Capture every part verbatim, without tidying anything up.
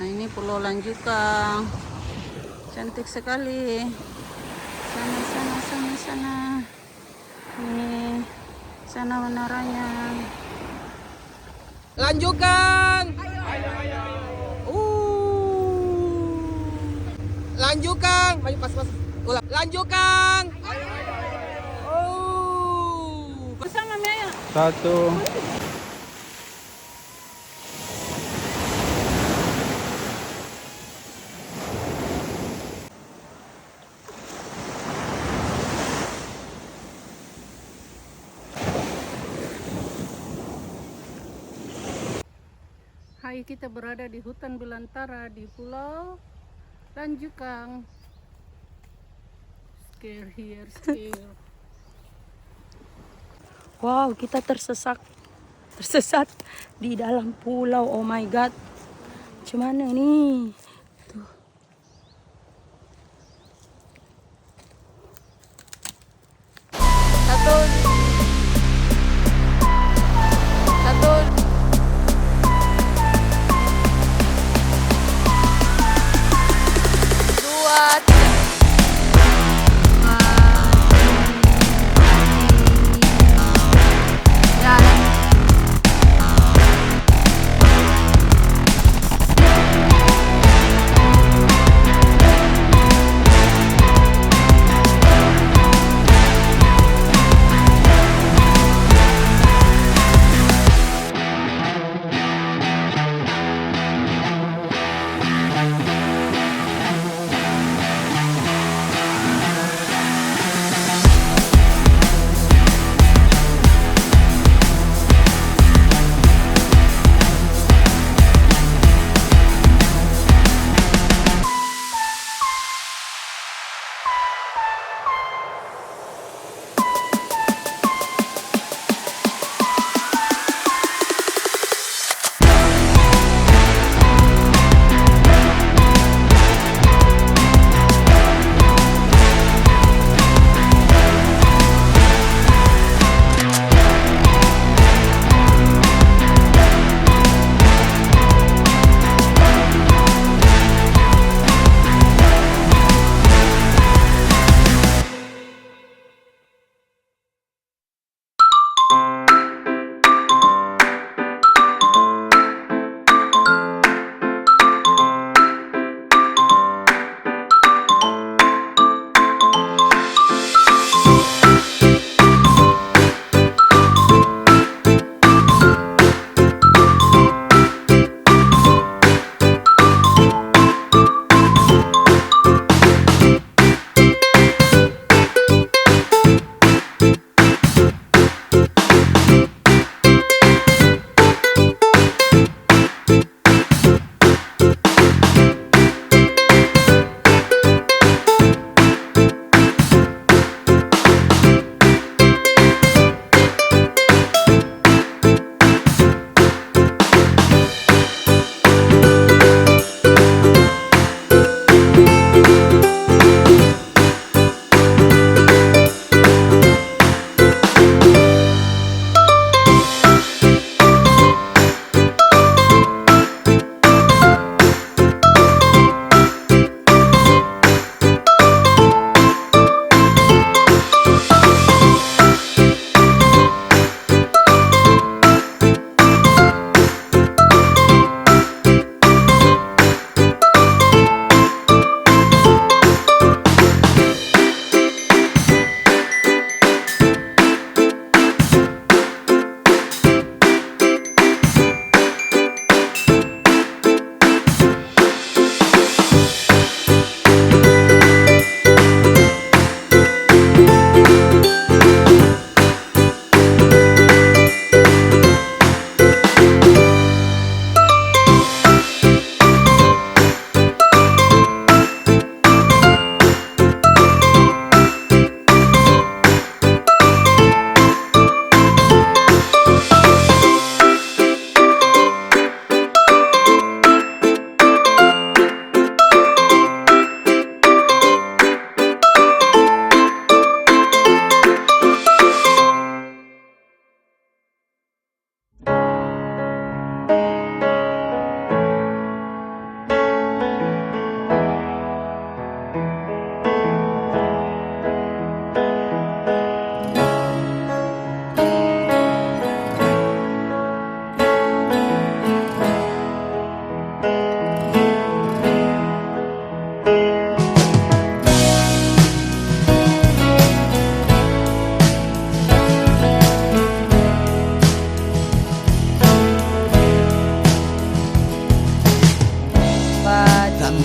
Nah, ini Pulau Lanjukang. Cantik sekali. Sana, sana, sana, sana. Ini sana menaranya. Lanjukang. Uh. Lanjukang. Maju, pas, pas. Ulang. Lanjukang. Oh. Bersama Maya. Satu. Hai, kita berada di hutan belantara di Pulau Lanjukang. Scare here, scare. Wow, kita tersesak, tersesat di dalam pulau. Oh my God. Cuman ini tuh. Satu. Satu. Dua, tiga. Jalan.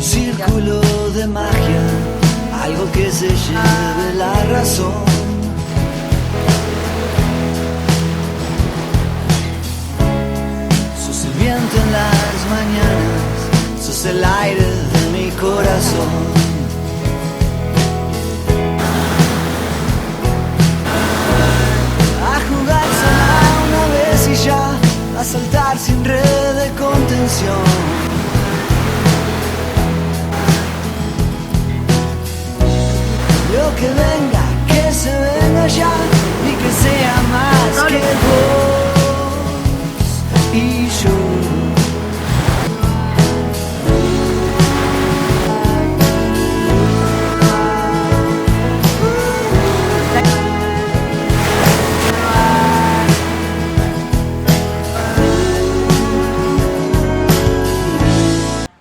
Círculo de magia, algo que se lleve la razón. Sos el viento en las mañanas, sos el aire de mi corazón. A jugársela una vez y ya, a saltar sin red de contención. Lo que venga, que se venga ya, y que sea más que